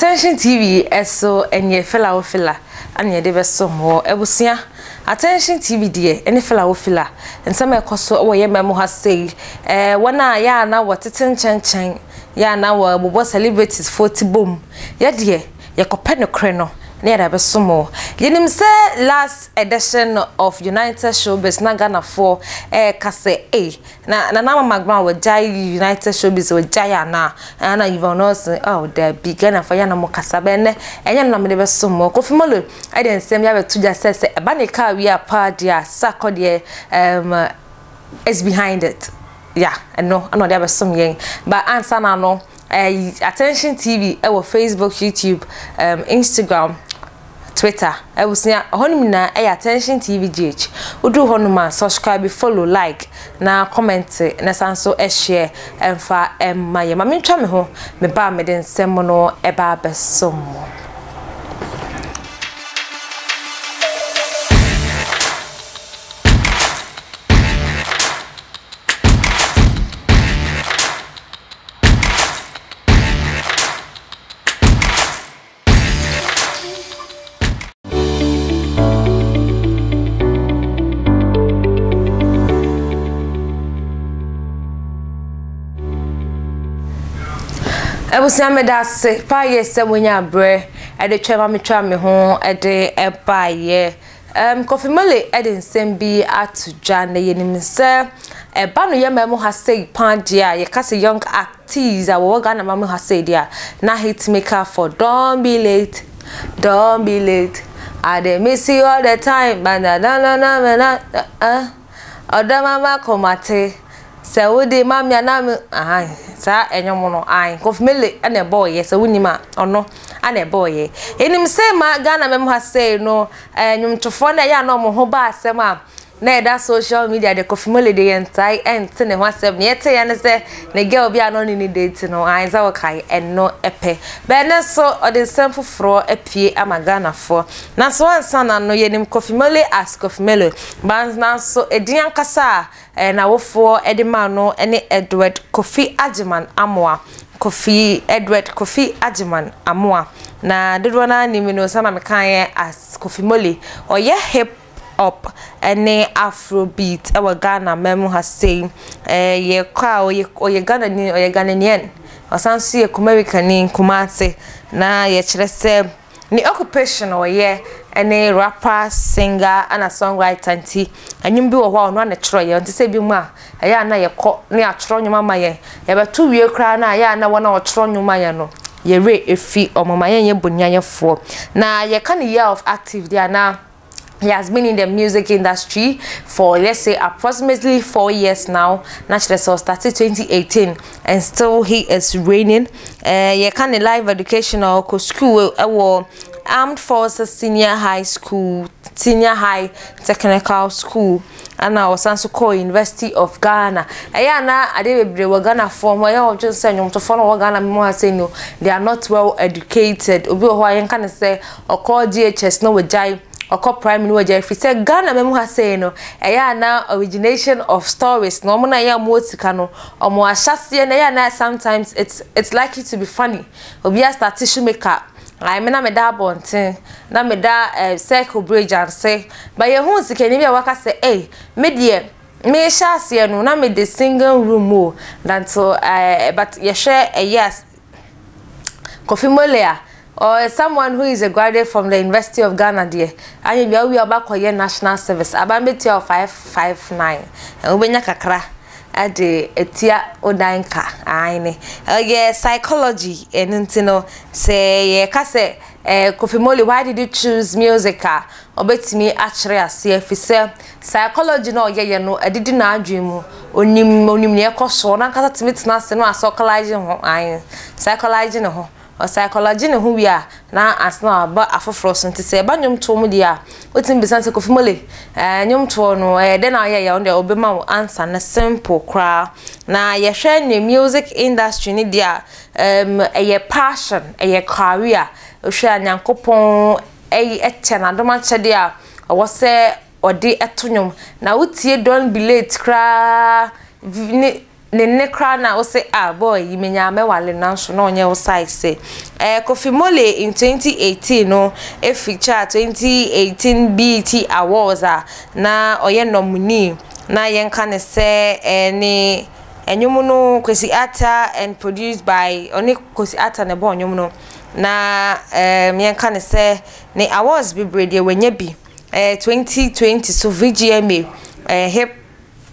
Attention TV so ɛneɛ fela wo fela ɛna yɛde bɛsom wɔ abusua. Attention TV deɛ ɛne fela wo fela nsɛm a ɛkɔ so wɔ yɛn man mu ha sei. Ɛɛ wɔn a yɛ a na wɔtete nkyɛnkyɛn yɛ a na wɔbobɔ celebrities foɔ ti bom. Yɛ deɛ yɛkɔpɛ nokorɛ no na yɛde abɛsom wo. Yɛnim sɛ last edition of United Showbiz na Ghanafoɔ ɛreka sɛ ei Na Nana Ama McBrown wagyae United Showbiz wagyae anaa? Ɛna Yvonne Nelson oh dabi Ghanafoɔ yɛ na mo kasa bɛn nɛ ɛnyɛ no na mede bɛsom mo. Kofi Molo ɛde nsɛm yi abɛto dwa sɛ sɛ ɛba ne kaa wie a paa deɛ a Sarko deɛ um, is behind it. Yeah, ɛno ɛna ɔde abɛsom yɛn. But ansa na no, eh, Attention TV ɛwɔ Facebook, YouTube, um, Instagram. Twitter, abusua, ɛhɔnom nyinaa ɛyɛ Attention TV GH. Woduru hɔnom a, subscribe, follow, like, na comment, na san so share ɛmfa ɛmma yɛn. Ma mentwa me ho, meba a mede nsɛm no ɛba abɛsom mo. Abusua meda ase paa yie sɛ monya berɛ de twɛn ma metwa me ho de baeɛ. Um, Kofi Mole de nsɛm bi ato dwa na yɛnim sɛ ɛba no yɛ mmaa mu ha sei paa deɛ a yɛka sɛ young act Teas a wɔwɔ Ghana ma mu ha sei deɛ a, na hit maker for don't be late, don't be late, I dey miss you all the time, ba na na na na na na eh, ɔdɔ mama komate, sɛ wode ma me a na me, ahan, saa ɛnwom no, ahan, Kofi Mele ɛna ɛbɔɔyɛ, sɛ wonim a, ɔno ana ɛbɔɔyɛ. Yɛnim sɛ ma Ghana ma mu ha sei no, eh, nnwomtofoɔ no ɛyɛ a na wɔn ho ba asɛm a, na ɛda social media de Kofi Mole de yɛntae ɛnte ne ho asɛm. Nea yɛte yɛ ne sɛ ne girl bi a na ɔne ne date no, ae sɛ wɔkae ɛno pɛ. Bɛn ne so ɔde nsɛm foforɔ apue ama Ghanafoɔ. Nanso ansa na no yɛnim Kofi Mole as Kofi Mole, but nanso edin ankasa a n'awofoɔ de maa no ne Edward Kofi Agyeman Amoah. Kofi Edward Kofi Agyeman Amoah. Na dodoɔ no ara nim no sɛnea mekaeɛ as Kofi Mole. Ɔyɛ hip Hop ne Afro beat wɔ Ghana man mu ha sei. Yɛkɔ a ɔyɛ ɔyɛ Ghanani, ɔyɛ Ghananian. Ɔsan nso yɛ Kumarikani, Kumasi. Na yɛkyerɛ sɛ ne occupation a ɔyɛ ne rapper, singer ɛna songwriter nti nnwom bi wɔ hɔ a ɔno ara na ɛtwerɛeɛ. Ɔnte sɛ ebinom a ɛyɛ a na yɛkɔ na yɛatwerɛ nnwom ama yɛn. Yɛbɛto wie koraa no a ɛyɛ a na wɔn a wɔtwerɛ nnwom ma yɛn no yɛn werɛ afi wɔn ma yɛnyɛ bonniayɛfoɔ. Na yɛka ne year of active deɛ a na He has been in the music industry for let's say approximately 4 years now. Na kyerɛ sɛ ɔstarted 2018 and still he is reigning. Eh, yɛka ne live education a ɔkɔ school ɛwɔ Armed Forces Senior High School, Senior High Technical School. Ɛna ɔsan so kɔɔ University of Ghana. Ɛyɛ a na adeɛ bebree wɔ Ghanafoɔ ho. Ɛyɛ a wɔdwene sɛ nnwomtofoɔ no wɔ Ghana mu ha sɛ no, they are not well educated. Obi wɔ hɔ a yɛnka no sɛ ɔkɔ JHS na wagyae, ɔkɔ primary na wagyae. Ɛfiri sɛ Ghana mu ha sei no, ɛyɛ a na origination of stories no, wɔn na ɛyɛ a wɔwɔ sika no, wɔn ahyɛaseɛ no ɛyɛ a na sometimes it's, it's likely to be funny. Obi astate shoemaker. Ae me na meda abɔnten na meda eh, circle bridge ase. Ba yɛhuu sikani bi a waka sɛ ei, me deɛ mehyɛ aseɛ no na mede single room o. Nanso eh, but yɛhwɛ ɛyɛ a Kofi Mole a or someone who is a graduate from the University of Ghana deɛ, anyɛ bia wowie a wobɛakɔyɛ national service, aban bɛtua wo 559, wobɛnya kakra de atua wo dan ka, aane. Ɛyɛ psychology, ɛno nti no, sɛ yɛka sɛ eh, Kofi Mole, why did you choose music a, ɔbɛtumi akyerɛ aseɛ, ɛfiri sɛ psychology no a ɔyɛyɛ no, adidi n'adwene mu, ɔnim, ɔnim nea ɛkɔ so, ɔno ankasa tumi tena ase na wasɔkɔlaegye ho, aane, psychology ne ho. Ɔsaekɔlɔgye ne ho wie a, na ansa na waba afoforɔ so. Nti sɛ ɛba nnwomtoɔ mu deɛ a, wotumi bisa no sɛ, Kofi Mole, ɛɛ nnwomtoɔ no, ɛyɛ dɛn na woyɛeɛ? Ɔno deɛ ɔbɛma wo answer no simple koraa. Na yɛhwɛ ne music industry no deɛ a, ɛɛm ɛyɛ passion, ɛyɛ career. Wohwɛ a Nyankopɔn ɛyi kyɛ no adom akyɛdeɛ a ɔwɔ sɛ ɔde to nnwom. Na wotie Don't Be Late koraa ne. ne nne koraa na wose ah boy yi menya mɛwale no nanso na ɔnyɛ wo size. Eh, Kofi Mole in 2018 no feature 2018 BET Awards a na ɔyɛ nominee na yɛnka ne sɛ eh, ne ɛnwom no Kwesi Arthur and produced by ɔne Kwesi Arthur na ɛbɔɔ nnwom no na eh, yɛnka ne sɛ ne awards bebree deɛ wanya bi eh, 2020 so VGMA eh, hip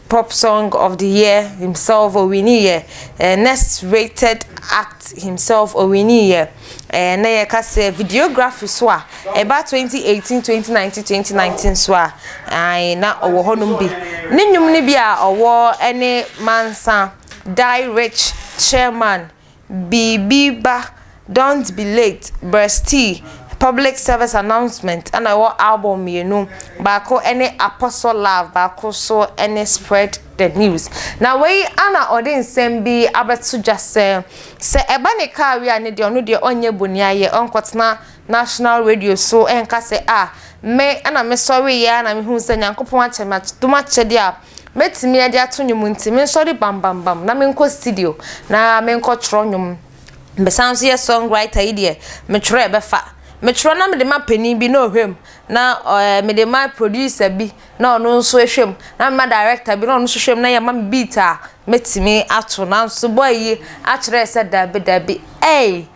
Pop Song of the Year himself owiniiɛ, eh, Next Rated Act himself owiniiɛ, eh, na yɛka sɛ videography so a, ɛba 2018, 2019, 2019 so a, ae, na ɔwɔ hɔnom bi. Ne nnwom no bi a ɔwɔ ne Mansa, Die Rich, Chairman, Biribi Ba, Don't Be Late, Breasty, Public Service Announcement ɛna ɛwɔ album mmienu, baako ɛne Apostle Love, baako nso ɛne Spread the News. Na wei ana ɔde nsɛm bi abɛto dwa sɛ, sɛ ɛba ne kaa wei a ne deɛ ɔno deɛ ɔnyɛ boniayɛ, ɔnkɔtena national radio so ɛnka sɛ ah me ɛna mesɔreeɛ ara na mehuu sɛ Nyankopɔn akyɛ me adom akyɛdeɛ a Mɛtumi de ato nnwom nti mensɔre bambambam na menkɔ studio na menkɔtwerɛ nnwom. Mesan nso yɛ songwriter yi deɛ metwerɛ ɛbɛfa. Metwerɛ na mede ma panin bi na ɔhwɛ mu na ɛɛ mede ma producer bi na ɔno nso hwɛ mu na mema director bi na ɔno nso hwɛ mu na yɛma me beat a mɛtumi ato. Nanso boy yi akyerɛ sɛ dabi dabi ei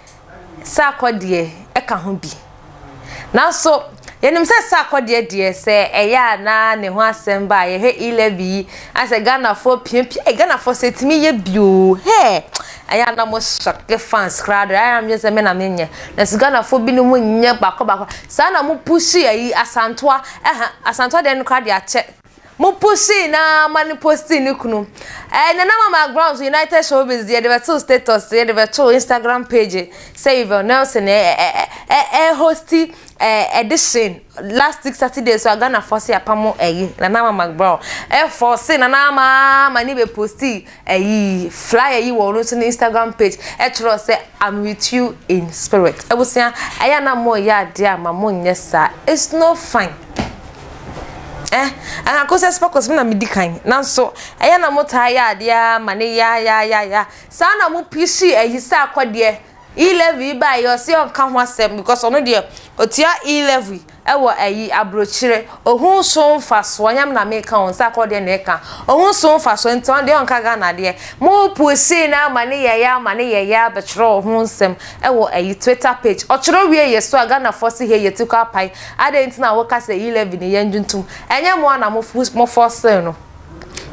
Sarkodie ka ho bi. Nanso, yɛnim sɛ Sarkodie deɛ sɛ ɛyɛ a na ne ho asɛm ba a, yɛhwɛ E-levy yi, ayɛ sɛ Ghanafoɔ piapia, ei Ghanafoɔ sɛ ɛtumi yɛ bi oo, hɛɛ, ɛyɛ a na mo shocke fans koraa deɛ, ɛyɛ a medwene sɛ me na menyɛ, nanso Ghanafoɔ binom nyɛ baako baako, saa na mo pushi ayi Asantewa, ɛha, Asantewa deɛ no koraa deɛ akyɛ. Mo pushii na ma no postii ne kunu. Eh, Nana Mama Grounds United Showbiz yɛde bɛtoo status, yɛde bɛtoo Instagram page sɛ Yvonne Nelson ɛ ɛ ɛ ɛ hosti ɛ edition last week Saturday so a Ghanafoɔ se apamo ɛyi Nana Mama Brown ɛfɔ se Nana ama ma ne bɛ posti ɛyi flyer yi wɔ ɔno nso ne Instagram page ɛtwerɛ sɛ I'm with you in spirit. Abusua ɛyɛ na mo yɛ adeɛ a ma mo nyɛ saa it's no fine. Eh, anka sɛ sparkles me na medi kan. Nanso, ɛyɛ na mo taa yɛ adeɛ ara ma ne ya ya ya ya. Saa na mo pisi ayi sɛ akɔdeɛ. E-levy yi baeɛ ɔse ɔnka ho asɛm because ɔno deɛ ɔtua e-levy ɛwɔ ayi abrokyire. Ohun so mfasoɔ, ɛnyɛ me na meka o, sɛ akɔdeɛ na ɛka. Ohun so mfasoɔ nti ɔno deɛ ɔnka Ghana adeɛ. Mo pusi no ama ne yɛ ya ama ne yɛ ya bɛtwerɛ ho nsɛm ɛwɔ ayi Twitter page. Ɔtwerɛ wie yɛ so a Ghanafoɔ se hei yɛti kɔ apae. Adɛn nti na woka sɛ e-levy no yɛngye ntom? Ɛnyɛ mo ara na mo forcee no.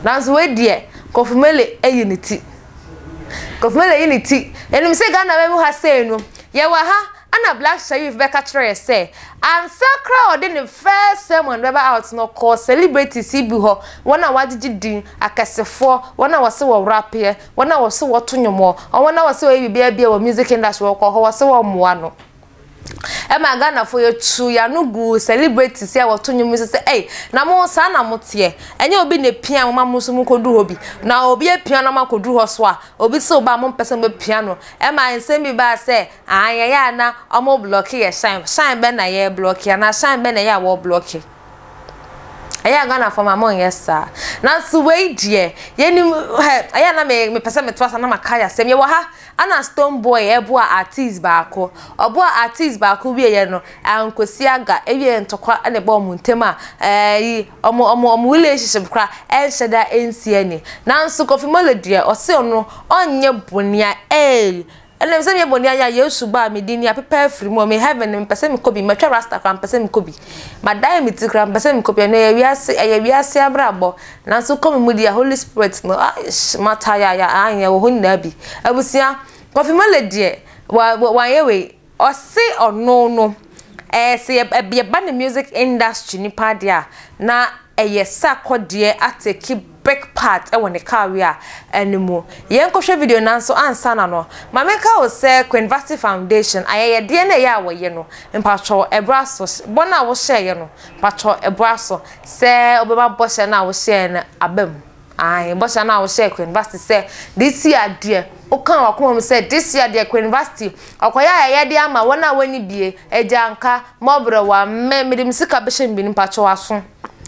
Nanso wei deɛ, Kofi Mele ayi ne ti. Kofi Mele ayi ne ti. Yɛnim sɛ Ghana man mu ha sei no, yɛwɔ ha ɛna Black Sherif bɛka kyerɛ yɛ sɛ, ansa koraa a ɔde ne first sermon bɛba out no, ɔkɔɔ celebrities yi bi hɔ, wɔn a wɔagyegye din, akɛsefoɔ, wɔn a wɔse wɔrapeɛ, wɔn a wɔse wɔto nnwom, wɔn a wɔse wɔyɛ biribiara biara wɔ music industry, wɔkɔɔ hɔ wɔse wɔmmoa no. Ɛma Ghanafoɔ yɛtu yɛn ano gu celebrities a wɔto nnwom yi so sɛ ei na mo saa na moteɛ ɛnyɛ obi na epia mo ma mo nso mokɔduru hɔ bi na obi apia no ma akɔduru hɔ so a obi sɛ oba a mompɛ sɛ mobɛpia no ɛma nsɛm bi baa sɛ ah yɛyɛ a na ɔmo blɔke yɛ shine shine bɛn na yɛ blɔke anaa shine bɛn na ɛyɛ a wɔ blɔke ɛyɛ a Ghanafoɔ ma monyɛ saa nanso wei deɛ yɛnim hɛ ɛyɛ a na me mepɛ sɛ metoa so na maka yɛ asɛm yɛwɔ ha Ana Stonebwoy boaa artiste baako. Ɔboaa artiste baako wieɛ no, ankosi aga, ɛwieɛ ntɔkwa na ɛbɔɔ wɔn ntam a ɛyi wɔn wɔn wɔn relationship koraa ɛnhyɛ da ɛnsi ani. Nanso Kofi Mole deɛ ɔse ɔno ɔnyɛ bonea eei ɛnam sɛ meyɛ bonea yi a Yesu ba a mede ni apepa afiri mu, me heaven no mepɛ sɛ mekɔ bi, matwa rasta koraa mepɛ sɛ mekɔ bi, madan me ti koraa mepɛ sɛ mekɔ bi, ɛno ɛyɛ wiase ɛyɛ wiase abrabɔ. Nanso kɔ me mu deɛ Holy Spirit no aish matayaya ae ɛwɔ hɔ nyinaa bi. Abusua, Kofi Male deɛ wa wanyɛ wei. Ɔse ɔno no ɛɛ sɛ yɛ yɛba ne music industry ni paa deɛ a na ɛyɛ Sarkodie atake big part ɛwɔ ne career ɛno mu. Yɛnkɔhwɛ video nanso ansa na no ma menka wo sɛ Queen Vasti Foundation ayɛyɛdeɛ no ɛyɛ a wɔyɛ no mpakyɛw ɛbra so bɔ no a wohyɛeɛ no mpakyɛw ɛbra so Sɛ wobɛma bɔhyɛ no a wohyɛɛ no aba mu. Ae, bɔhyɛ no a wohyɛɛ Queen Vasti sɛ, this year deɛ, wokaa w'akoma mu sɛ, this year deɛ Queen Vasti, ɔkɔyɛ ayɛyɛdeɛ ama wɔn a wɔnni bie, agyanka, mmɔborɔwa, me, mede me sika bɛhyɛ mu bi no, mpakyɛw aso.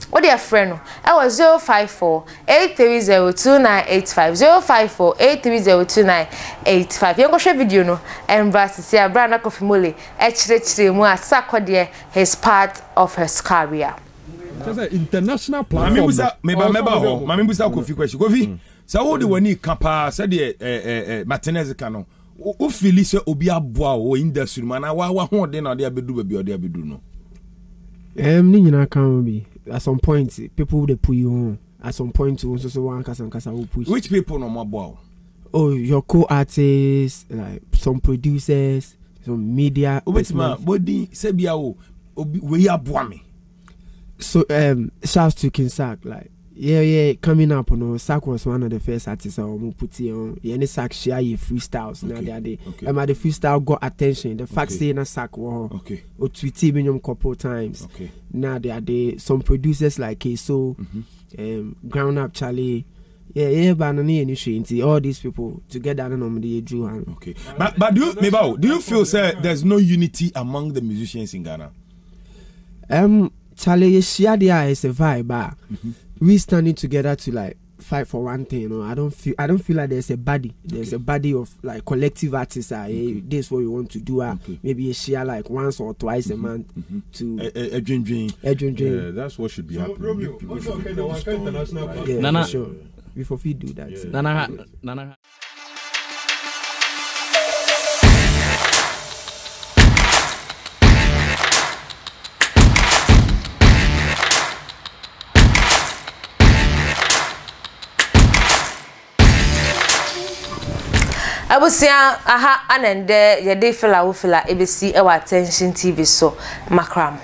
Wo deɛ frɛ no ɛwɔ 054 830 2985, 054 830 2985. Yɛnkɔhwɛ video no mbra sisi a berɛ a na Kofi Mole ɛkyerɛkyerɛ mu a Sarkodie his part of his career. Kyerɛ sɛ international Maame platform no. busa meba Ɔwɔ sɛ mɛba ɔde hɔ. ɔmo. Maame busa Kofi question. Kofi, sɛ wode w'ani ka paa sɛdeɛ eh, eh, eh, Martinez ka no, wo wo feeli sɛ obi aboa wo wɔ industry no mu anaa wa w'ahoɔden na ɔde abɛduru baabi a ɔde abɛduru no? Um, ne nyinaa ka ho bi. At some point, people dey pull you on. At some point, wo nso so wankasa nkasa wo push. Which people na ɔmo aboa wo? Oh, your co-artists, like some producers, some media. Wobɛtumi a bɔdin sɛ bia o obi wei aboa me. So um, shouts to King Sack, like yeah, yeah, coming up, no, Sack was one of the first artists I um, put here on. Yeah, any Sack share your freestyles, okay, na okay. And the freestyle got attention. The fact okay. saying na Sack wo, okay, o tweet me couple times. Okay. Now they are they some producers like Keso, mm-hmm. um, Ground Up Charlie. Yeah, yeah, but no need any All these people together, no, no, they drew hand. Okay, but but do you, Mebao, do you feel say there's no unity among the musicians in Ghana? Um, Charlie, yɛhyia deɛ a it's a vibe a mm-hmm. we standing together to like fight for one thing. You know, I don't feel I don't feel like there's a body. There's okay. a body of like collective artists. Ah, okay. hey, this is what we want to do. Ah, okay. maybe you share like once or twice mm-hmm. a month mm-hmm. to a, a, a dream dream. A dream dream. Yeah, that's what should be so, happening. Romeo, People should be international yeah, Nana. sure. We for do that. Yeah. Nana, Nana. Abusua aha ana ndɛ yɛde fela wo fela ebesi ɛwɔ Attention TV so makram.